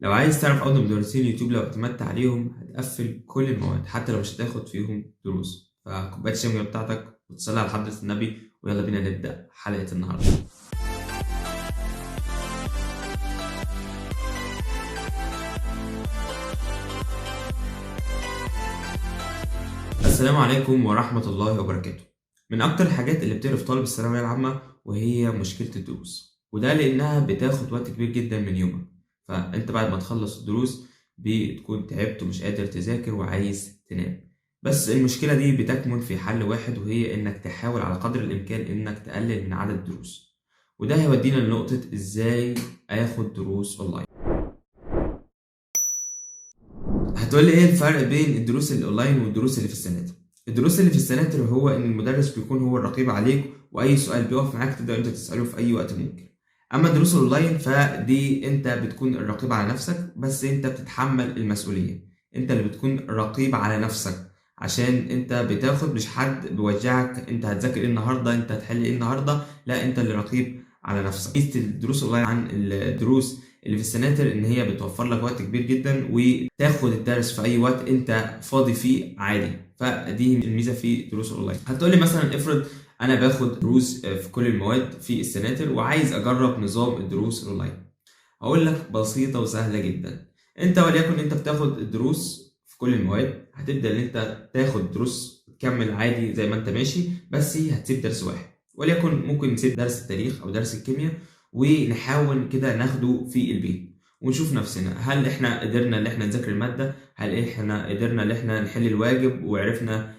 لو عايز تعرف افضل مدرسين اليوتيوب لو اعتمدت عليهم هتقفل كل المواد حتى لو مش هتاخد فيهم دروس. فكوبايه الشاي بتاعتك وتصلي على حضرة النبي، ويلا بينا نبدأ حلقة النهاردة. السلام عليكم ورحمة الله وبركاته. من أكتر الحاجات اللي بتقرف طالب الثانوية العامة وهي مشكلة الدروس، وده لأنها بتاخد وقت كبير جدا من يومك. فأنت بعد ما تخلص الدروس بتكون تعبت ومش قادر تذاكر وعايز تنام. بس المشكلة دي بتكمن في حل واحد، وهي إنك تحاول على قدر الإمكان إنك تقلل من عدد الدروس. وده هيودينا لنقطة إزاي آخد دروس أونلاين. هتقولي إيه الفرق بين الدروس الأونلاين والدروس اللي في السناتر؟ الدروس اللي في السناتر هو إن المدرس بيكون هو الرقيب عليك، وأي سؤال بيقف معاك تقدر أنت تسأله في أي وقت ممكن. أما الدروس الأونلاين فدي أنت بتكون الرقيب على نفسك، بس أنت بتتحمل المسؤولية، أنت اللي بتكون رقيب على نفسك، عشان أنت بتاخد، مش حد بيوجهك أنت هتذاكر إيه النهاردة، أنت هتحل إيه النهاردة، لا أنت اللي رقيب على نفسك. ميزة الدروس الأونلاين عن الدروس اللي في السناتر إن هي بتوفر لك وقت كبير جدا، وتاخد الدرس في أي وقت أنت فاضي فيه عادي. فدي الميزة في دروس الأونلاين. هتقولي مثلا افرض أنا باخد دروس في كل المواد في السناتر وعايز أجرب نظام الدروس الأونلاين. هقول لك بسيطة وسهلة جدا. أنت وليكن أنت بتاخد الدروس في كل المواد، هتبدأ إن أنت تاخد دروس تكمل عادي زي ما أنت ماشي، بس هتسيب درس واحد، وليكن ممكن نسيب درس التاريخ أو درس الكيمياء، ونحاول كده ناخده في البيت ونشوف نفسنا هل احنا قدرنا ان احنا نذاكر المادة، هل احنا قدرنا ان احنا نحل الواجب، وعرفنا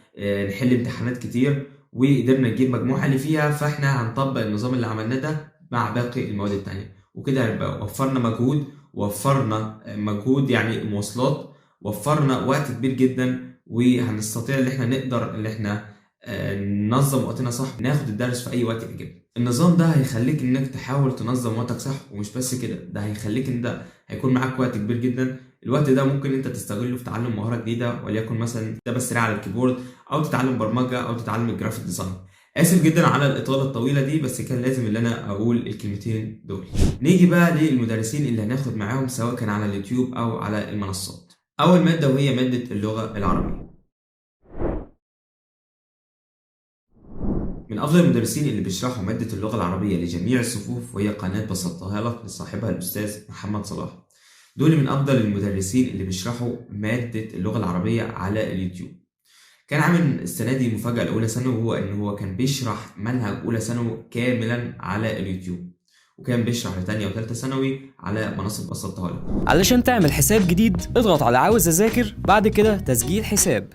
نحل امتحانات كتير وقدرنا نجيب مجموعة اللي فيها. فاحنا هنطبق النظام اللي عملناه ده مع باقي المواد التانية، وكده هنبقى وفرنا مجهود، وفرنا مجهود يعني مواصلات، وفرنا وقت كبير جدا، وهنستطيع ان احنا نقدر ان احنا ننظم وقتنا صح، ناخد الدرس في اي وقت يعجبنا. النظام ده هيخليك انك تحاول تنظم وقتك صح، ومش بس كده، ده هيخليك ان ده هيكون معاك وقت كبير جدا. الوقت ده ممكن انت تستغله في تعلم مهارة جديدة، وليكن مثلا ده بس على ال keyboard، او تتعلم برمجة، او تتعلم ال graphic design. اسف جدا على الاطالة الطويلة دي، بس كان لازم ان انا اقول الكلمتين دول. نيجي بقى للمدرسين اللي هناخد معاهم سواء كان على اليوتيوب او على المنصات. اول مادة وهي مادة اللغة العربية. من أفضل المدرسين اللي بيشرحوا مادة اللغة العربية لجميع الصفوف وهي قناة بسطتها لك لصاحبها الأستاذ محمد صلاح. دول من أفضل المدرسين اللي بيشرحوا مادة اللغة العربية على اليوتيوب. كان عامل السنة دي مفاجأة لأولى ثانوي، وهو إن هو كان بيشرح منهج أولى ثانوي كاملا على اليوتيوب، وكان بيشرح لتانية وتالتة ثانوي على منصة بسطتها لك. علشان تعمل حساب جديد اضغط على عاوز أذاكر، بعد كده تسجيل حساب،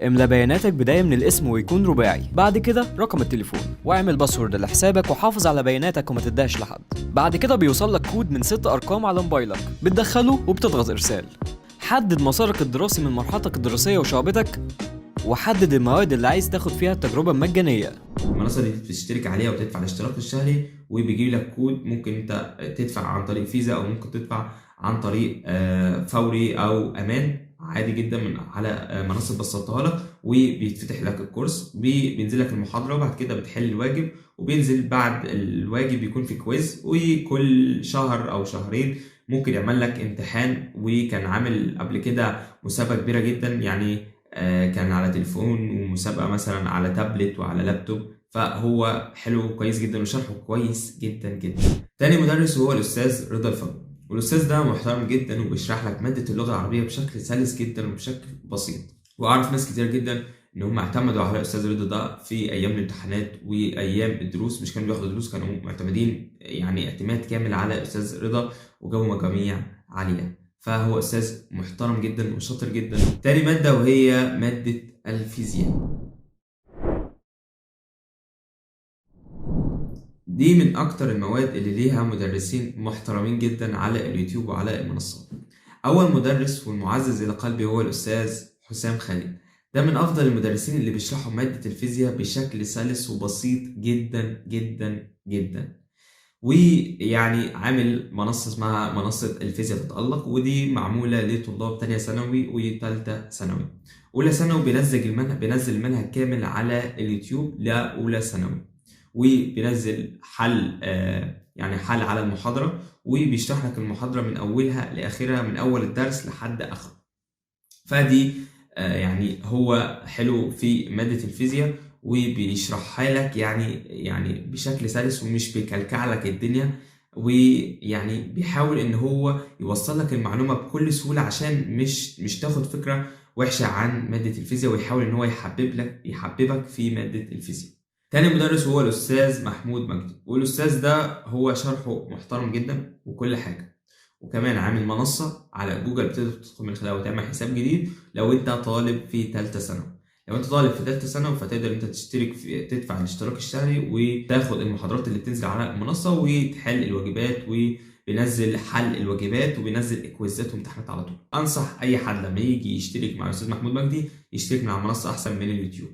املى بياناتك بداية من الاسم ويكون رباعي، بعد كده رقم التليفون، واعمل password لحسابك وحافظ على بياناتك وما تديهاش لحد. بعد كده بيوصل لك كود من 6 أرقام على موبايلك، بتدخله وبتضغط إرسال. حدد مسارك الدراسي من مرحلتك الدراسية وشعبتك، وحدد المواد اللي عايز تاخد فيها التجربة المجانية. المنصة دي بتشترك عليها وتدفع الاشتراك الشهري، وبيجي لك كود ممكن انت تدفع عن طريق فيزا، او ممكن تدفع عن طريق فوري او امان، عادي جدا من على منصة بسطتها لك، وبيتفتح لك الكورس، بينزل لك المحاضرة، وبعد كده بتحل الواجب، وبينزل بعد الواجب بيكون في quiz، وكل شهر او شهرين ممكن يعمل لك امتحان. وكان عامل قبل كده مسابقة كبيرة جدا، يعني كان على تليفون، ومسابقة مثلا على تابلت وعلى لابتوب. فهو حلو كويس جدا وشرحه كويس جدا جدا. تاني مدرس هو الأستاذ رضا الفوي، والأستاذ ده محترم جدا وبيشرح لك مادة اللغة العربية بشكل سلس جدا وبشكل بسيط. وأعرف ناس كتير جدا إن هم اعتمدوا على الأستاذ رضا ده في أيام الامتحانات وأيام الدروس، مش كانوا بياخدوا دروس، كانوا معتمدين يعني اعتماد كامل على الأستاذ رضا، وجابوا مجاميع عالية. فهو أستاذ محترم جدا وشاطر جدا. تاني مادة وهي مادة الفيزياء. دي من أكتر المواد اللي ليها مدرسين محترمين جدا على اليوتيوب وعلى المنصات. أول مدرس والمعزز إلى قلبي هو الأستاذ حسام خالد. ده من أفضل المدرسين اللي بيشرحوا مادة الفيزياء بشكل سلس وبسيط جدا جدا جدا، ويعني عامل منصة اسمها منصة الفيزياء تتألق، ودي معمولة لطلاب تانية ثانوي وتالتة ثانوي. أولى ثانوي بينزل المنهج كامل على اليوتيوب لأولى ثانوي، وبينزل حل يعني حل على المحاضرة، وبيشرح لك المحاضرة من أولها لآخرها، من أول الدرس لحد آخره. فدي يعني هو حلو في مادة الفيزياء وبيشرحها لك يعني بشكل سلس ومش بيكلكع لك الدنيا، ويعني بيحاول ان هو يوصل لك المعلومة بكل سهولة عشان مش تاخد فكرة وحشة عن مادة الفيزياء، ويحاول ان هو يحببك في مادة الفيزياء. تاني مدرس هو الأستاذ محمود مجدي، والأستاذ ده هو شرحه محترم جدا وكل حاجة، وكمان عامل منصة على جوجل بتقدر تدخل من خلالها وتعمل حساب جديد لو انت طالب في تالتة ثانوي. لو انت طالب في تالتة ثانوي فتقدر انت تدفع الاشتراك الشهري وتاخد المحاضرات اللي بتنزل على المنصة وتحل الواجبات، وبينزل حل الواجبات وبينزل كويزات وامتحانات على طول. انصح اي حد لما يجي يشترك مع الاستاذ محمود مجدي يشترك مع المنصة احسن من اليوتيوب،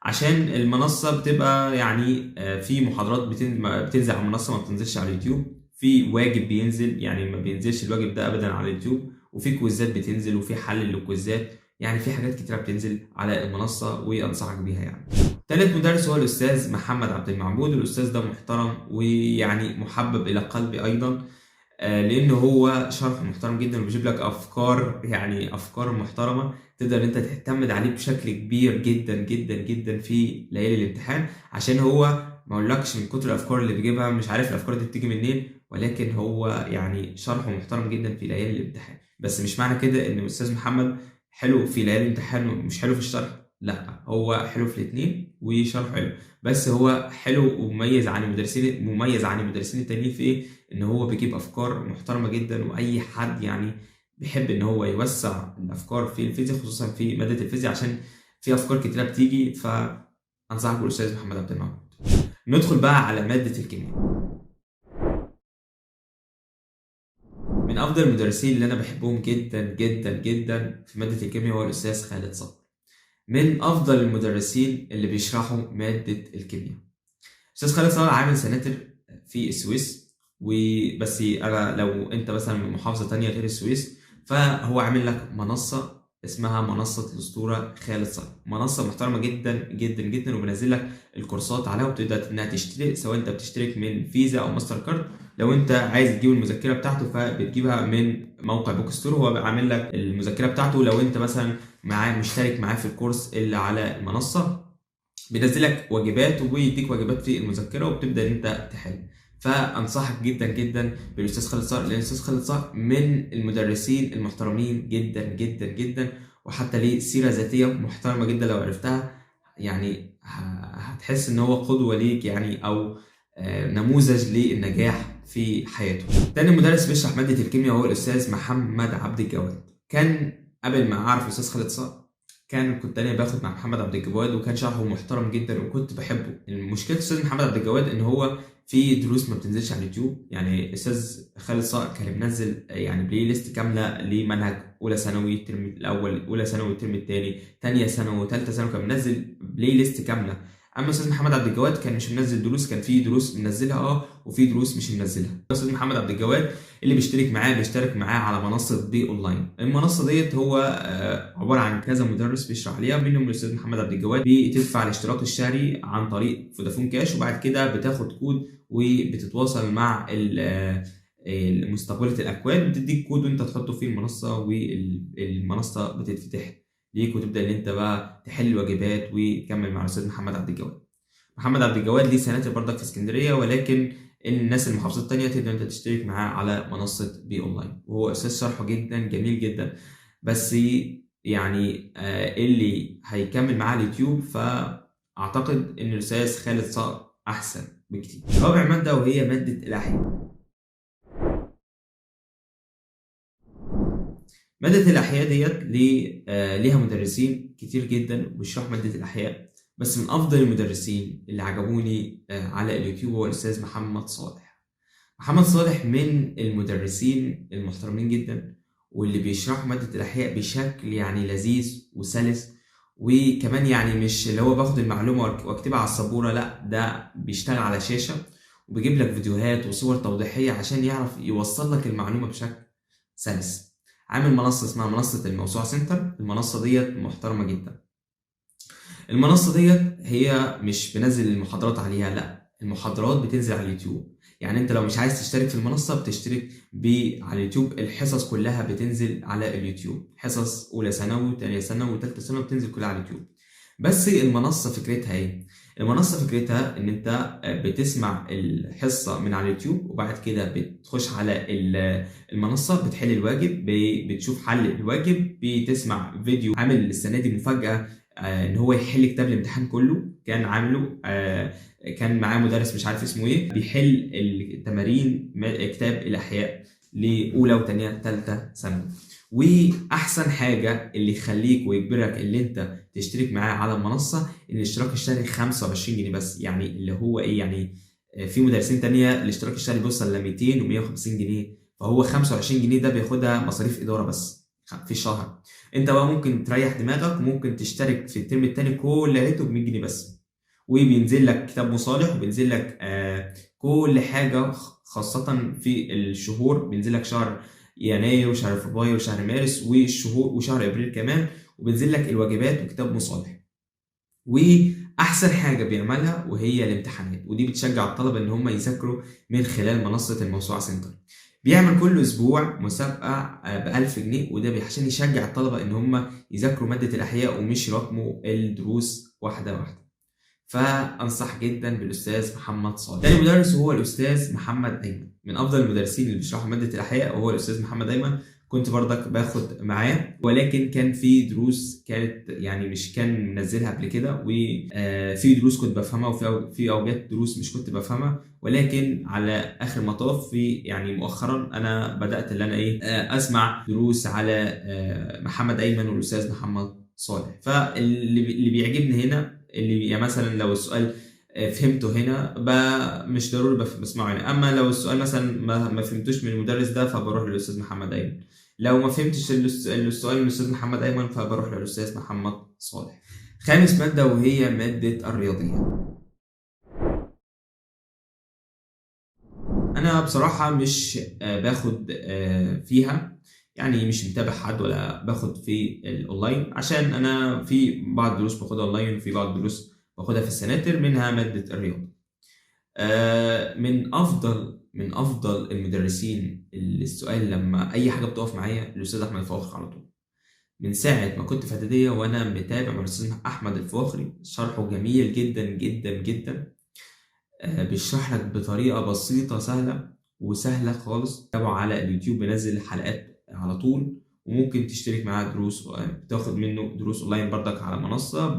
عشان المنصة بتبقى يعني في محاضرات بتنزل على المنصة ما بتنزلش على اليوتيوب، في واجب بينزل يعني ما بينزلش الواجب ده ابدا على اليوتيوب، وفي كويزات بتنزل وفي حل للكويزات، يعني في حاجات كتيرة بتنزل على المنصة وأنصحك بيها يعني. تالت مدرس هو الأستاذ محمد عبد المعبود. الأستاذ ده محترم ويعني محبب إلى قلبي أيضا، لأن هو شرحه محترم جدا وبيجيب لك أفكار، يعني أفكار محترمة تقدر أنت تعتمد عليه بشكل كبير جدا جدا جدا في ليالي الامتحان، عشان هو ما أقولكش من كتر الأفكار اللي بيجيبها مش عارف الأفكار دي بتيجي منين، ولكن هو يعني شرحه محترم جدا في ليالي الامتحان. بس مش معنى كده إن الأستاذ محمد حلو في ليالي الامتحان ومش حلو في الشرح، لا هو حلو في الاتنين وشرحه حلو، بس هو حلو ومميز عن المدرسين، مميز عن المدرسين التانيين في ايه؟ ان هو بيجيب افكار محترمه جدا، واي حد يعني بيحب ان هو يوسع الافكار في الفيزياء خصوصا في مادة الفيزياء عشان في افكار كتيرة بتيجي، فانصحك بالاستاذ محمد عبد المعبود. ندخل بقى على مادة الكيمياء. من افضل المدرسين اللي انا بحبهم جدا جدا جدا في مادة الكيمياء هو الاستاذ خالد صقر، من افضل المدرسين اللي بيشرحوا مادة الكيمياء. الاستاذ خالد صقر عامل سناتر في السويس، وبس انا لو انت مثلا من محافظة تانية غير السويس فهو عامل لك منصة اسمها منصة الاسطورة خالد صقر، منصة محترمه جدا جدا جدا، وبنزل لك الكورسات عليها وبتقدر انها تشترك، سواء انت بتشترك من فيزا او ماستر كارد. لو انت عايز تجيب المذكرة بتاعته فبتجيبها من موقع book store، هو عامل لك المذكرة بتاعته. لو انت مثلا مشترك معاه في الكورس اللي على المنصة بينزل لك واجبات وبيديك واجبات في المذكرة وبتبدا ان انت تحل. فانصحك جدا جدا بالاستاذ خالد صقر، لان الاستاذ خالد صقر من المدرسين المحترمين جدا جدا جدا، وحتى ليه سيره ذاتية محترمه جدا لو عرفتها يعني هتحس ان هو قدوة ليك يعني، او نموذج للنجاح في حياته. تاني مدرس بيشرح مادة الكيمياء هو الاستاذ محمد عبد الجواد. كان قبل ما اعرف الاستاذ خالد صقر كنت انا باخد مع محمد عبد الجواد، وكان شرحه محترم جدا وكنت بحبه. المشكلة الاستاذ محمد عبد الجواد ان هو في دروس ما بتنزلش على اليوتيوب، يعني الاستاذ خالد صقر كان منزل يعني playlist كاملة لمنهج اولى ثانوي الترم الاول، اولى ثانوي الترم الثاني، ثانية ثانوي، ثالثة ثانوي، كان منزل playlist كاملة. اما الاستاذ محمد عبد الجواد كان مش منزل دروس، كان في دروس منزلها وفي دروس مش منزلها. الاستاذ محمد عبد الجواد اللي بيشترك معاه بيشترك معاه على منصة بي اونلاين. المنصة ديت هو عبارة عن كذا مدرس بيشرح عليها، منهم الاستاذ محمد عبد الجواد. بتدفع الاشتراك الشهري عن طريق فودافون كاش، وبعد كده بتاخد كود وبتتواصل مع مستقبله الاكواد، بتديك كود وانت تحطه في المنصة، والمنصه بتتفتح ليك وتبدا ان انت بقى تحل الواجبات وتكمل مع الاستاذ محمد عبد الجواد. محمد عبد الجواد ليه سناتر برضك في اسكندرية، ولكن الناس المحافظات التانية تقدر انت تشترك معاه على منصة بي اونلاين، وهو استاذ شرحه جدا جميل جدا. بس يعني اللي هيكمل معاه اليوتيوب فاعتقد ان الاستاذ خالد صقر احسن بكتير. رابع مادة وهي مادة الاحياء. مادة الأحياء ديت ليها مدرسين كتير جدا وبيشرحوا مادة الأحياء، بس من أفضل المدرسين اللي عجبوني على اليوتيوب هو الأستاذ محمد صالح. محمد صالح من المدرسين المحترمين جدا، واللي بيشرحوا مادة الأحياء بشكل يعني لذيذ وسلس، وكمان يعني مش اللي هو باخد المعلومة واكتبها على السبورة، لا ده بيشتغل على شاشة وبيجيب لك فيديوهات وصور توضيحية عشان يعرف يوصل لك المعلومة بشكل سلس. عامل منصة اسمها منصة الموسوعة سنتر، المنصة ديت محترمة جدا. المنصة ديت هي مش بنزل المحاضرات عليها، لا المحاضرات بتنزل على اليوتيوب. يعني انت لو مش عايز تشترك في المنصة بتشترك على اليوتيوب. الحصص كلها بتنزل على اليوتيوب، حصص اولى ثانوي وثانيه ثانوي وثالثه ثانوي بتنزل كلها على اليوتيوب. بس المنصة فكرتها ايه؟ المنصة فكرتها ان انت بتسمع الحصة من على اليوتيوب، وبعد كده بتخش على المنصة بتحل الواجب، بتشوف حل الواجب، بتسمع فيديو. عامل السنة دي مفاجاة ان هو يحل كتاب الامتحان كله، كان عامله كان معاه مدرس مش عارف اسمه ايه بيحل التمارين كتاب الاحياء لاولى وثانيه ثالثة ثانوي. واحسن حاجة اللي يخليك ويجبرك اللي انت تشترك معاه على المنصة ان الاشتراك الشهري 25 جنيه بس. يعني اللي هو ايه، يعني في مدرسين تانية الاشتراك الشهري بيوصل ل 200 و150 جنيه، فهو 25 جنيه ده بياخدها مصاريف ادارة بس في الشهر. انت بقى ممكن تريح دماغك وممكن تشترك في الترم التاني كل ليلته ب 100 جنيه بس، وبينزل لك كتاب مصالح، وبينزل لك كل حاجة، خاصة في الشهور بينزل لك شهر يناير وشهر فبراير وشهر مارس والشهور وشهر ابريل كمان، وبينزل لك الواجبات وكتاب مصالح. واحسن حاجة بيعملها وهي الامتحانات، ودي بتشجع الطلبة ان هم يذاكروا من خلال منصة الموسوعة سنتر. بيعمل كل اسبوع مسابقة ب 1000 جنيه، وده عشان يشجع الطلبة ان هم يذاكروا مادة الاحياء ومش يراكموا الدروس واحدة واحدة. فانصح جدا بالاستاذ محمد صالح. تاني مدرس هو الاستاذ محمد ايمن، من افضل المدرسين اللي بيشرحوا مادة الاحياء وهو الاستاذ محمد ايمن. كنت برضك باخد معاه، ولكن كان في دروس كانت يعني مش كان منزلها قبل كده، وفي دروس كنت بفهمها وفي اوقات دروس مش كنت بفهمها، ولكن على اخر مطاف في يعني مؤخرا انا بدات ان انا ايه اسمع دروس على محمد ايمن والاستاذ محمد صالح. فاللي بيعجبني هنا اللي يعني مثلا لو السؤال فهمته هنا مش ضروري بسمعه هنا، اما لو السؤال مثلا ما فهمتوش من المدرس ده فبروح للاستاذ محمد ايمن، لو ما فهمتش السؤال من الاستاذ محمد ايمن فبروح للاستاذ محمد صالح. خامس مادة وهي مادة الرياضيات. انا بصراحة مش باخد فيها، يعني مش متابع حد ولا باخد في الاونلاين، عشان انا في بعض الدروس باخدها اونلاين وفي بعض الدروس باخدها في السناتر، منها مادة الرياضة. من افضل المدرسين اللي السؤال لما اي حاجة بتقف معايا الاستاذ احمد الفواخري على طول. من ساعة ما كنت في اعدادية وانا متابع مع الاستاذ احمد الفواخري، شرحه جميل جدا جدا جدا، بيشرح لك بطريقة بسيطة سهلة وسهلة خالص. تابعه على اليوتيوب، بينزل حلقات على طول، وممكن تشترك معاه دروس، بتاخد منه دروس اونلاين بردك على منصة،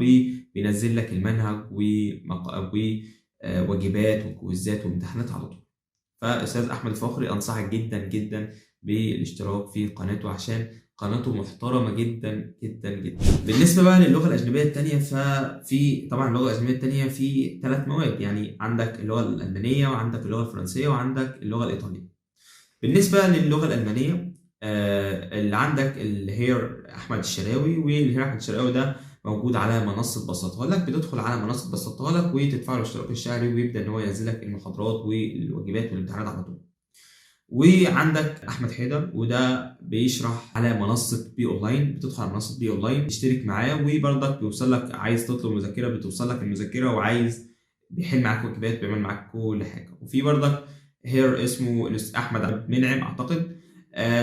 بينزل لك المنهج وواجبات وكويزات وامتحانات على طول. فاستاذ احمد الفخري انصحك جدا جدا بالاشتراك في قناته، عشان قناته محترمه جدا جدا جدا. بالنسبة بقى للغة الاجنبية الثانية، ففي طبعا اللغة الاجنبية الثانية في 3 مواد، يعني عندك اللغة الالمانية وعندك اللغة الفرنسية وعندك اللغة الايطالية. بالنسبة للغة الالمانية اللي عندك ال Herr احمد الشراوي، وال Herr احمد الشراوي ده موجود على منصة بسطها لك، بتدخل على منصة بسطها لك وتدفع له الاشتراك الشهري ويبدا ان هو ينزل لك المحاضرات والواجبات والامتحانات على طول. وعندك احمد حيدر، وده بيشرح على منصة بي اونلاين، بتدخل على منصة بي اونلاين تشترك معاه، وبرضك بيوصل لك عايز تطلب مذكره بتوصل لك المذكرة، وعايز بيحل معاك واجبات، بيعمل معاك كل حاجة. وفي برضك Herr اسمه احمد منعم اعتقد،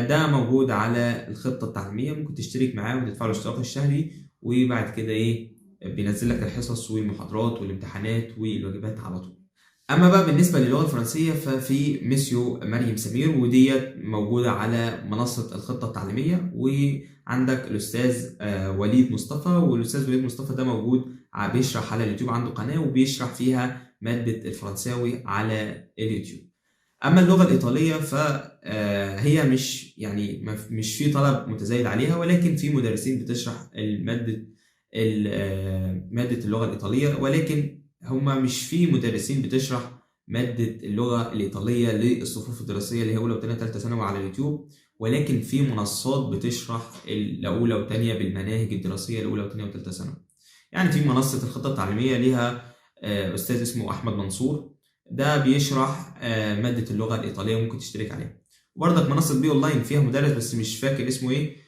ده موجود على الخطة التعليمية، ممكن تشترك معاه وتدفع له الاشتراك الشهري، وبعد كده ايه بينزل لك الحصص والمحاضرات والامتحانات والواجبات على طول. اما بقى بالنسبة للغة الفرنسية ففي ميسيو مريم سمير، وديت موجودة على منصة الخطة التعليمية. وعندك الاستاذ وليد مصطفى، والاستاذ وليد مصطفى ده موجود بيشرح على اليوتيوب، عنده قناة وبيشرح فيها مادة الفرنساوي على اليوتيوب. اما اللغة الايطالية فهي مش يعني مش في طلب متزايد عليها، ولكن في مدرسين بتشرح مادة اللغة الايطالية، ولكن هما مش في مدرسين بتشرح مادة اللغة الايطالية للصفوف الدراسية اللي هي اولى وثانيه ثالثة ثانوي على اليوتيوب، ولكن في منصات بتشرح الاولى وثانيه بالمناهج الدراسية الاولى وثانيه وثالثه ثانوي. يعني في منصة الخطة التعليمية ليها استاذ اسمه احمد منصور، ده بيشرح مادة اللغة الإيطالية، ممكن تشترك عليها. وبرضك منصة بي أونلاين فيها مدرس بس مش فاكر اسمه إيه،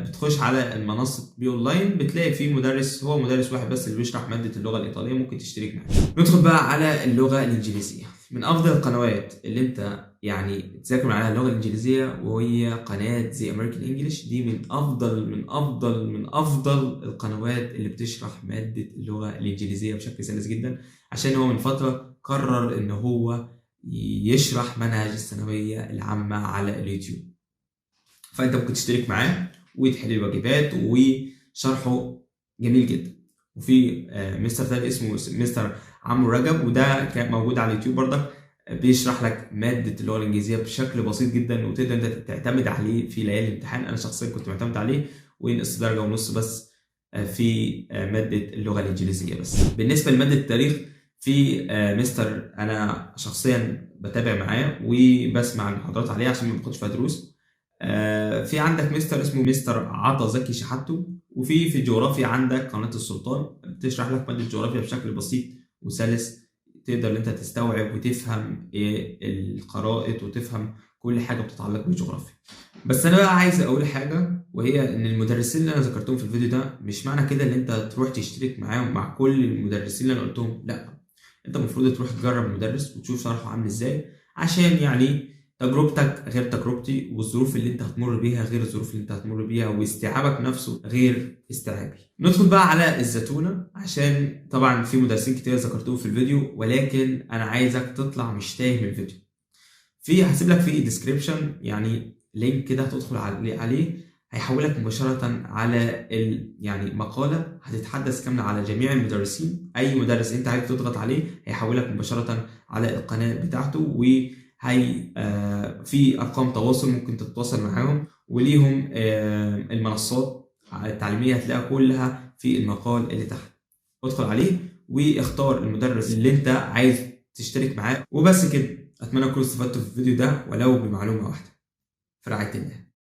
بتخش على المنصة بي أونلاين بتلاقي فيه مدرس، هو مدرس واحد بس اللي بيشرح مادة اللغة الإيطالية، ممكن تشترك معاه. ندخل بقى على اللغة الإنجليزية. من افضل القنوات اللي انت يعني تذاكر من عليها اللغة الانجليزية وهي قناة The American English. دي من افضل من افضل من افضل القنوات اللي بتشرح مادة اللغة الانجليزية بشكل سلس جدا، عشان هو من فترة قرر ان هو يشرح منهج الثانوية العامة على اليوتيوب. فانت ممكن تشترك معاه وتحل الواجبات، وشرحه جميل جدا. وفي مستر تاني اسمه مستر عمرو رجب، وده كان موجود على اليوتيوب برضك، بيشرح لك مادة اللغة الإنجليزية بشكل بسيط جدا، وتقدر انت تعتمد عليه في ليالي الامتحان. أنا شخصيا كنت معتمد عليه ونقصت درجة ونص بس في مادة اللغة الإنجليزية بس. بالنسبة لمادة التاريخ في مستر أنا شخصيا بتابع معاه وبسمع المحاضرات عليه عشان ما باخدش فيها دروس. في عندك مستر اسمه مستر عطا زكي شحاتو. وفي الجغرافيا عندك قناة السلطان بتشرح لك مادة الجغرافيا بشكل بسيط وسلس، تقدر ان انت تستوعب وتفهم ايه الخرائط وتفهم كل حاجة بتتعلق بالجغرافيا. بس انا بقى عايز اقول حاجة، وهي ان المدرسين اللي انا ذكرتهم في الفيديو ده مش معنى كده ان انت تروح تشترك معاهم مع كل المدرسين اللي انا قلتهم، لا، انت المفروض تروح تجرب مدرس وتشوف شرحه عامل ازاي، عشان يعني تجربتك غير تجربتي، والظروف اللي انت هتمر بيها غير الظروف اللي انت هتمر بيها، واستيعابك نفسه غير استيعابي. ندخل بقى على الزتونة، عشان طبعا في مدرسين كتير ذكرتهم في الفيديو، ولكن انا عايزك تطلع مش تايه من الفيديو. هسيب لك في description يعني link كده هتدخل عليه، هيحولك مباشرة على يعني مقالة هتتحدث كاملة على جميع المدرسين. أي مدرس أنت عايز تضغط عليه هيحولك مباشرة على القناة بتاعته، وهي في أرقام تواصل ممكن تتواصل معاهم، وليهم المنصات التعليمية هتلاقيها كلها في المقال اللي تحت. ادخل عليه واختار المدرس اللي أنت عايز تشترك معاه. وبس كده، أتمنى تكونوا استفدتوا في الفيديو ده ولو بمعلومة واحدة. في رعاية الله.